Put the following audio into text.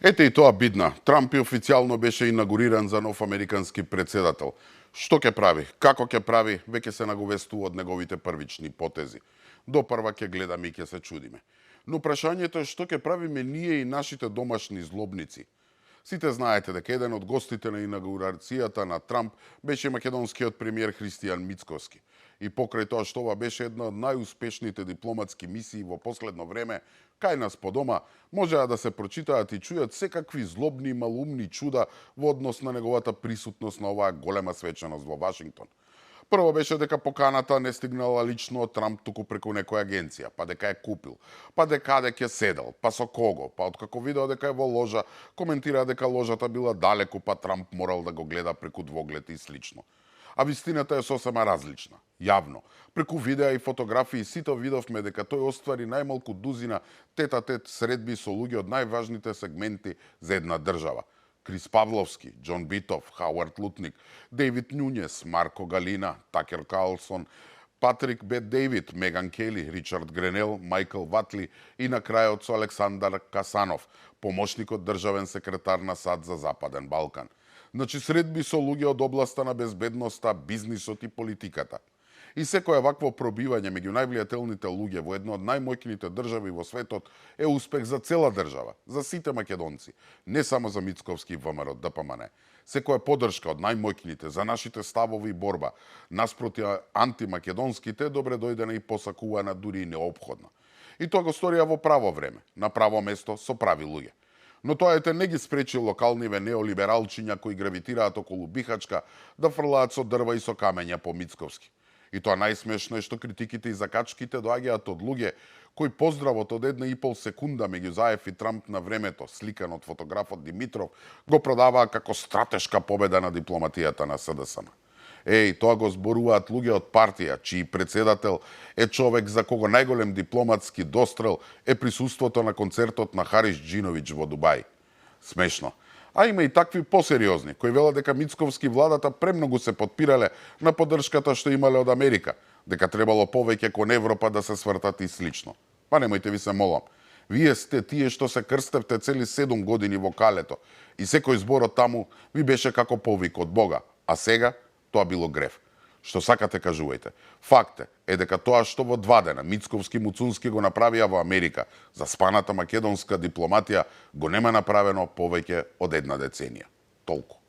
Ете и тоа бидна. Трамп и официјално беше инаугуриран за нов американски председател. Што ќе прави, како ќе прави, веќе се наговестува од неговите првични потези. Допрва ќе гледаме и ќе се чудиме. Но прашањето е што ќе правиме ние и нашите домашни злобници. Сите знаете дека еден од гостите на инаугурацијата на Трамп беше македонскиот премиер Христијан Мицкоски. И покрај тоа што ова беше една од најуспешните дипломатски мисии во последно време, кај нас по дома можеа да се прочитаат и чујат секакви злобни и малумни чуда во однос на неговата присутност на оваа голема свечаност во Вашингтон. Прво беше дека поканата не стигнала лично од Трамп, туку преку некоја агенција, па дека е купил, па дека ќе седел, па со кого, па откако видео дека е во ложа, коментира дека ложата била далеку, па Трамп морал да го гледа преку двоглед и слично. А вистината е сосема различна. Јавно, преку видеа и фотографии сите видовме дека тој оствари најмалку дузина тет-а-тет средби со луѓе од најважните сегменти за една држава. Крис Павловски, Џон Битов, Хауард Лутник, Дейвид Њуњес, Марко Галина, Такер Карлсон, Патрик Бет Дейвид, Меган Кели, Ричард Гренел, Майкл Ватли и на крајот со Александар Касанов, помошникот државен секретар на САД за Западен Балкан. Значи средби со луѓе од областа на безбедноста, бизнисот и политиката. И секое вакво пробивање меѓу највлијателните луѓе во една од најмоќните држави во светот е успех за цела држава, за сите македонци, не само за Мицковски и ВМРО ДПМН. Секоја поддршка од најмоќните за нашите ставови и борба наспроти антимакедонските е добре дојдена и посакувана, дури и неопходна. И тоа го сторија во право време, на право место, со прави луѓе. Но тоа ете не ги спречи локалниве неолибералчиња кои гравитираат околу Бихачка да фрлаат со дрва и со камења по Мицковски. И тоа најсмешно е што критиките и закачките доаѓаат од луѓе кои поздравот од 1,5 секунда меѓу Заев и Трамп на времето, сликан од фотографот Димитров, го продаваа како стратешка победа на дипломатијата на СДСМ. Тоа го зборуваат луѓе од партија, чиј председател е човек за кого најголем дипломатски дострел е присуството на концертот на Харис Џиновиќ во Дубај. Смешно. А има и такви посериозни, кои велат дека Мицковски владата премногу се подпирале на поддршката што имале од Америка, дека требало повеќе кон Европа да се свртат и слично. Па немојте, ви се молам. Вие сте тие што се крстевте цели 7 години во калето и секој збор од таму ви беше како повик од Бога, а сега тоа било грев. Што сакате кажувајте. Факт е дека тоа што во 2 дена Мицковски Муцунски го направија во Америка за спаната македонска дипломатија го нема направено повеќе од 1 деценија. Толку.